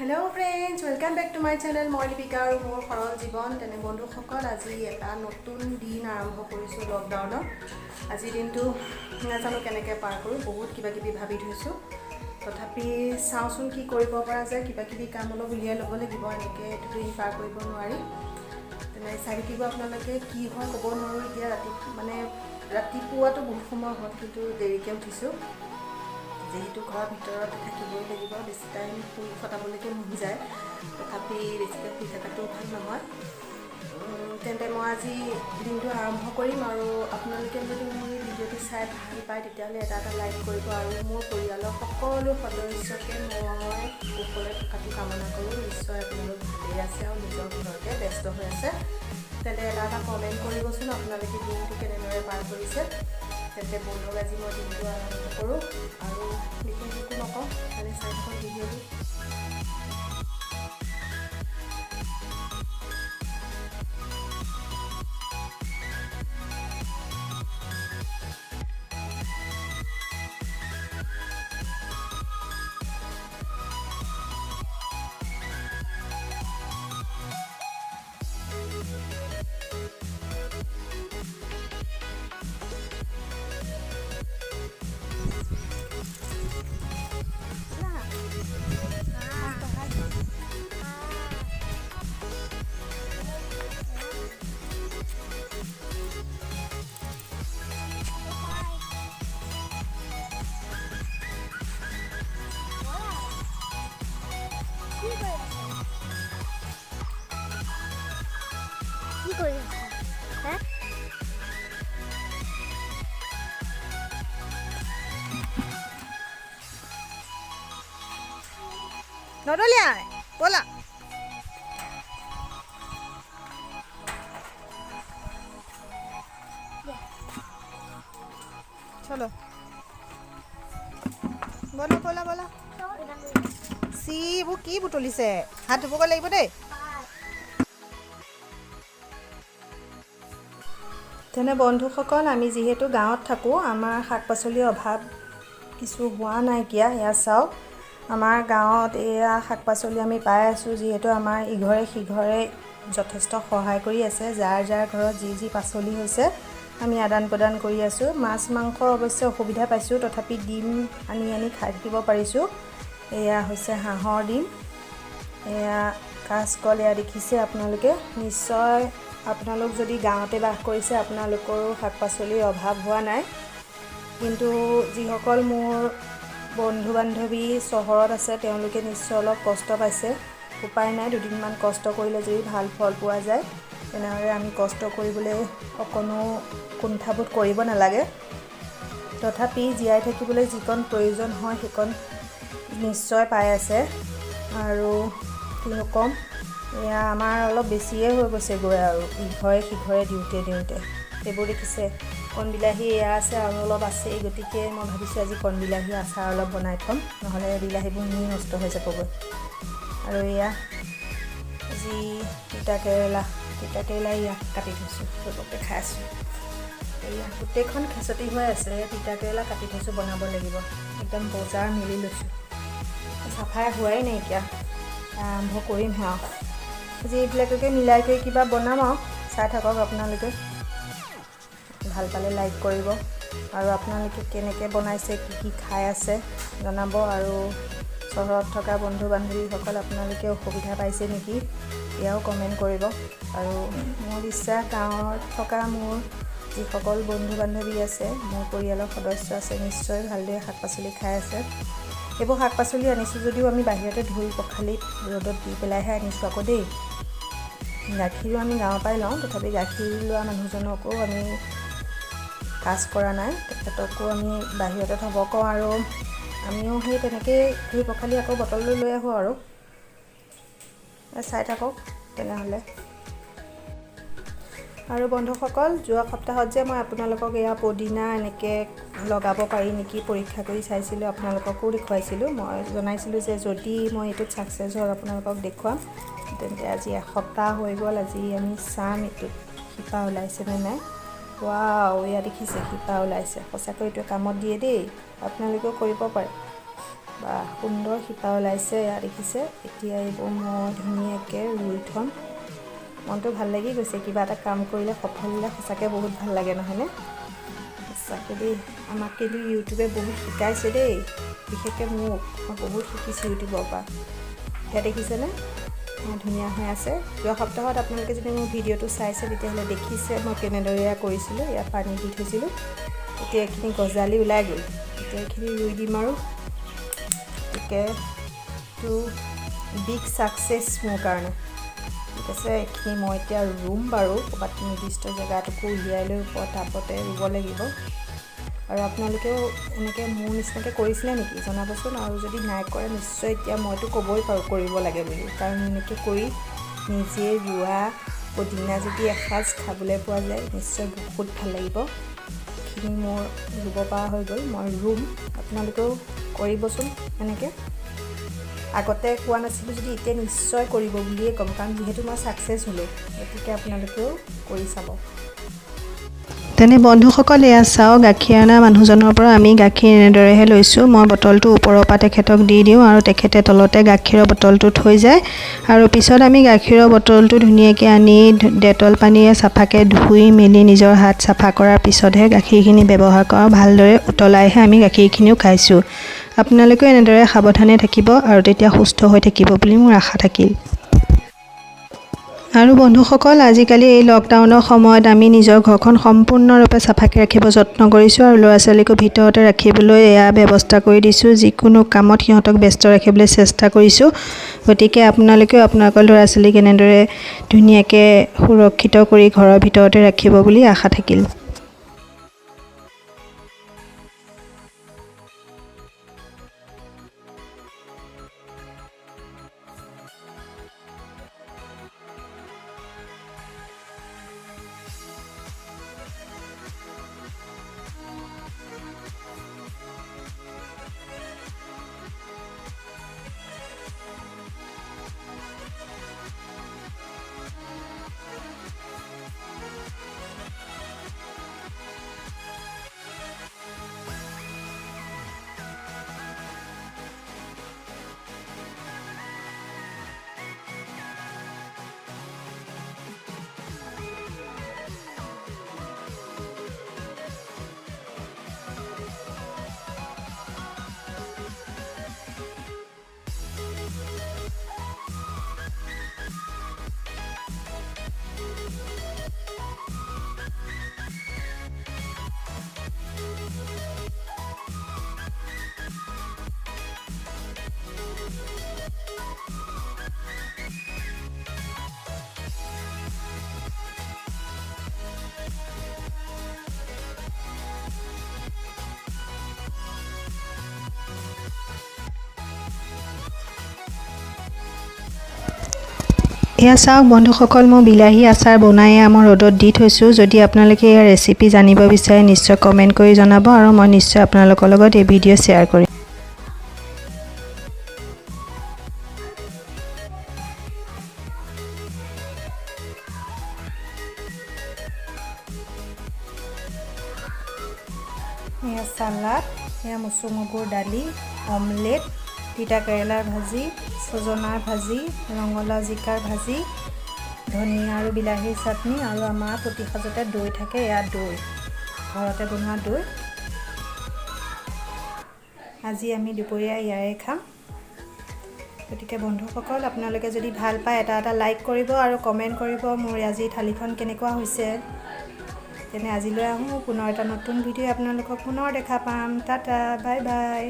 Hello friends, welcome back to my channel. মই লিপিকা আৰু মোৰ সৰল জীৱন। তেনে বন্ধুসকল, আজি এটা নতুন দিন আৰম্ভ কৰিছোঁ লকডাউনত। আজিৰ দিনটো নাজানো কেনেকৈ পাৰ কৰোঁ। বহুত কিবা কিবি ভাবি থৈছোঁ, তথাপি চাওঁচোন কি কৰিব পৰা যায়। কিবা কিবি কাম অলপ উলিয়াই ল'ব লাগিব, এনেকৈ এইটো দিন পাৰ কৰিব নোৱাৰি। তেনে চাই থাকিব আপোনালোকে, কি হয় ক'ব নোৱাৰোঁ। এতিয়া ৰাতি মানে ৰাতিপুৱাটো বহুত সময় হ'ল, কিন্তু দেৰিকৈ উঠিছোঁ। যিহেতু ঘৰৰ ভিতৰত থাকিবই লাগিব, বেছি টাইম শুই কটাবলৈকে মন যায়, তথাপি বেছিকৈ শুই থকাটোও ভাল নহয়। তেন্তে মই আজি দিনটো আৰম্ভ কৰিম আৰু আপোনালোকে যদি মোৰ এই ভিডিঅ'টো চাই ভাল পায়, তেতিয়াহ'লে এটা এটা লাইক কৰিব আৰু মোৰ পৰিয়ালৰ সকলো সদস্যকে মই কুশলে থকাটো কামনা কৰোঁ। নিশ্চয় আপোনালোক ভালেই আছে আৰু নিজৰ ঘৰতে ব্যস্ত হৈ আছে। তেন্তে এটা এটা কমেণ্ট কৰিবচোন, আপোনালোকে দিনটো কেনেদৰে পাৰ কৰিছে। তেন্তে ব'লক, আজি মই দিনটো আৰম্ভ কৰোঁ আৰু বিশেষ একো নকওঁ। তেনে চাই থাকক ভিডিঅ'টো। কি কৰি আছা? কি কৰি আছা হা? নদলীয়াই ব'লা। চলো, ব'লা ব'লা ব'লা। চি, এইবোৰ কি বুটলিছে? হাত ধুবগৈ লাগিব দেই। তেনে বন্ধুসকল, আমি যিহেতু গাঁৱত থাকোঁ, আমাৰ শাক পাচলিৰ অভাৱ কিছু হোৱা নাইকিয়া। এয়া চাওক, আমাৰ গাঁৱত এয়া শাক পাচলি আমি পাই আছোঁ। যিহেতু আমাৰ ইঘৰে সিঘৰে যথেষ্ট সহায় কৰি আছে, যাৰ যাৰ ঘৰত যি যি পাচলি হৈছে আমি আদান প্ৰদান কৰি আছোঁ। মাছ মাংস অৱশ্যে অসুবিধা পাইছোঁ, তথাপি ডিম আনি আনি খাই থাকিব পাৰিছোঁ। এয়া হৈছে হাঁহৰ ডিম, এয়া কাচকল। এয়া দেখিছে আপোনালোকে নিশ্চয়। আপোনালোক যদি গাঁৱতে বাস কৰিছে, আপোনালোকৰো শাক পাচলিৰ অভাৱ হোৱা নাই। কিন্তু যিসকল মোৰ বন্ধু বান্ধৱী চহৰত আছে, তেওঁলোকে নিশ্চয় অলপ কষ্ট পাইছে। উপায় নাই, দুদিনমান কষ্ট কৰিলে যদি ভাল ফল পোৱা যায়, তেনেহ'লে আমি কষ্ট কৰিবলৈ অকণো কুণ্ঠাবোধ কৰিব নালাগে। তথাপি জীয়াই থাকিবলৈ যিকণ প্ৰয়োজন হয়, সেইকণ নিশ্চয় পাই আছে। আৰু কিনো ক'ম, এয়া আমাৰ অলপ বেছিয়ে হৈ গৈছেগৈ আৰু ইঘৰে সিঘৰে দিওঁতে দিওঁতে। এইবোৰ দেখিছে কণ বিলাহী, এয়া আছে আৰু অলপ আছেই। গতিকে মই ভাবিছোঁ আজি কণ বিলাহী আচাৰ অলপ বনাই থ'ম, নহ'লে বিলাহীবোৰ নি নষ্ট হৈ যাবগৈ। আৰু এয়া আজি তিতা কেৰেলা, তিতা কেৰেলা এয়া কাটি থৈছোঁ, চবকে খাই আছোঁ। এয়া গোটেইখন খেচতি হৈ আছে, তিতা কেৰেলা কাটি থৈছোঁ, বনাব লাগিব। একদম বজাৰ মেলি লৈছোঁ, চাফাই হোৱাই নাইকিয়া, আৰম্ভ কৰিমহে আৰু। আজি এইবিলাককে মিলাই কৰি কিবা বনাম আৰু চাই থাকক আপোনালোকে। ভাল পালে লাইক কৰিব আৰু আপোনালোকে কেনেকৈ বনাইছে, কি কি খাই আছে জনাব। আৰু চহৰত থকা বন্ধু বান্ধৱীসকল, আপোনালোকে অসুবিধা পাইছে নেকি, এয়াও কমেণ্ট কৰিব। আৰু মোৰ বিশ্বাস, গাঁৱত থকা মোৰ যিসকল বন্ধু বান্ধৱী আছে, মোৰ পৰিয়ালৰ সদস্য আছে, নিশ্চয় ভালদৰে শাক পাচলি খাই আছে। এইবোৰ শাক পাচলি আনিছোঁ যদিও আমি বাহিৰতে ধুই পখালি ৰ'দত দি পেলাইহে আনিছোঁ আকৌ দেই। গাখীৰো আমি গাঁৱৰ পৰাই লওঁ, তথাপি গাখীৰ লোৱা মানুহজনকো আমি কাজ কৰা নাই, তেখেতকো আমি বাহিৰতে থ'ব কওঁ আৰু আমিও সেই তেনেকেই ধুই পখালি আকৌ বটললৈ লৈ আহোঁ। আৰু চাই থাকক তেনেহ'লে। আৰু বন্ধুসকল, যোৱা সপ্তাহত যে মই আপোনালোকক এয়া পদিনা এনেকৈ লগাব পাৰি নেকি পৰীক্ষা কৰি চাইছিলোঁ, আপোনালোককো দেখুৱাইছিলোঁ। মই জনাইছিলোঁ যে যদি মই এইটোত ছাকচেছ হ'ল আপোনালোকক দেখুৱাম। তেন্তে আজি এসপ্তাহ হৈ গ'ল, আজি আমি চাম এইটোত শিপা ওলাইছে নে নাই। ৱাও, এয়া দেখিছে, শিপা ওলাইছে। সঁচাকৈ এইটোৱে কামত দিয়ে দেই, আপোনালোকেও কৰিব পাৰে। বা সুন্দৰ শিপা ওলাইছে, এয়া দেখিছে। এতিয়া এইবোৰ মই ধুনীয়াকৈ ৰুই থ'ম। মনটো ভাল লাগি গৈছে, কিবা এটা কাম কৰিলে সফল হ'লে সঁচাকৈ বহুত ভাল লাগে, নহয়নে? সঁচাকৈ দেই, আমাক কিন্তু ইউটিউবে বহুত শিকাইছে দেই, বিশেষকৈ মোক, মই বহুত শিকিছোঁ ইউটিউবৰ পৰা। সেয়া দেখিছেনে, ধুনীয়া হৈ আছে। যোৱা সপ্তাহত আপোনালোকে যদি মোৰ ভিডিঅ'টো চাইছে তেতিয়াহ'লে দেখিছে মই কেনেদৰে এয়া কৰিছিলোঁ। ইয়াত পানী দি থৈছিলোঁ, এতিয়া এইখিনি গজালি ওলাই গ'ল। এতিয়া এইখিনি ৰুই দিম আৰু। গতিকে এইটো বিগ ছাকচেছ মোৰ কাৰণে। ঠিক আছে, এইখিনি মই এতিয়া ৰুম বাৰু, ক'ৰবাত নিৰ্দিষ্ট জেগাটোকো উলিয়াই লৈ ওপৰত টাবতে ৰুব লাগিব। আৰু আপোনালোকেও এনেকৈ মোৰ নিচিনাকৈ কৰিছিলে নেকি জনাবচোন। আৰু যদি নাই কৰে নিশ্চয় এতিয়া মইতো ক'বই পাৰোঁ কৰিব লাগে বুলি, কাৰণ এনেকৈ কৰি নিজে ৰোৱা পদিনা যদি এসাঁজ খাবলৈ পোৱা যায় নিশ্চয় বহুত ভাল লাগিব। এইখিনি মোৰ ৰুব পৰা হৈ গ'ল, মই ৰুম। আপোনালোকেও কৰিবচোন এনেকৈ। আগতে কোৱা নাছিলোঁ যদি এতিয়া নিশ্চয় কৰিব বুলিয়ে ক'ম, কাৰণ যিহেতু মই ছাকচেছ হ'লোঁ, গতিকে আপোনালোকেও কৰি চাব। তেনে বন্ধুসকল, এয়া চাওক, গাখীৰ অনা মানুহজনৰ পৰা আমি গাখীৰ এনেদৰেহে লৈছোঁ। মই বটলটো ওপৰৰ পৰা তেখেতক দি দিওঁ আৰু তেখেতে তলতে গাখীৰৰ বটলটো থৈ যায়। আৰু পিছত আমি গাখীৰৰ বটলটো ধুনীয়াকৈ আনি ডেটল পানীৰে চাফাকৈ ধুই মেলি নিজৰ হাত চাফা কৰাৰ পিছতহে গাখীৰখিনি ব্যৱহাৰ কৰোঁ। ভালদৰে উতলাইহে আমি গাখীৰখিনিও খাইছোঁ। আপোনালোকেও এনেদৰে সাৱধানে থাকিব আৰু তেতিয়া সুস্থ হৈ থাকিব বুলি মোৰ আশা থাকিল। আৰু বন্ধুসকল, আজিকালি এই লকডাউনৰ সময়ত আমি নিজৰ ঘৰখন সম্পূৰ্ণৰূপে চাফাকৈ ৰাখিব যত্ন কৰিছোঁ আৰু ল'ৰা ছোৱালীকো ভিতৰতে ৰাখিবলৈ এয়া ব্যৱস্থা কৰি দিছোঁ। যিকোনো কামত সিহঁতক ব্যস্ত ৰাখিবলৈ চেষ্টা কৰিছোঁ। গতিকে আপোনালোকেও আপোনালোকৰ ল'ৰা ছোৱালীক এনেদৰে ধুনীয়াকৈ সুৰক্ষিত কৰি ঘৰৰ ভিতৰতে ৰাখিব বুলি আশা থাকিল। এয়া চাওক বন্ধুসকল, মই বিলাহী আচাৰ বনাই মই ৰ'দত দি থৈছোঁ। যদি আপোনালোকে ইয়াৰ ৰেচিপি জানিব বিচাৰে নিশ্চয় কমেণ্ট কৰি জনাব আৰু মই নিশ্চয় আপোনালোকৰ লগত এই ভিডিঅ' শ্বেয়াৰ কৰিম। এয়া চালাড, এয়া মচুৰ মগুৰ দালি, অমলেট, তিতা কেৰেলাৰ ভাজি, ছজনাৰ ভাজি, ৰঙালাও জিকাৰ ভাজি, ধনিয়া আৰু বিলাহীৰ চাটনি আৰু আমাৰ প্ৰতি সাজতে দৈ থাকে। এয়া দৈ, ঘৰতে বনোৱা দৈ। আজি আমি দুপৰীয়া ইয়াৰে খাম। গতিকে বন্ধুসকল, আপোনালোকে যদি ভাল পায় এটা এটা লাইক কৰিব আৰু কমেণ্ট কৰিব মোৰ আজি থালিখন কেনেকুৱা হৈছে। তেনে আজিলৈ আহোঁ, পুনৰ এটা নতুন ভিডিঅ' আপোনালোকক পুনৰ দেখা পাম। Tata, bye bye.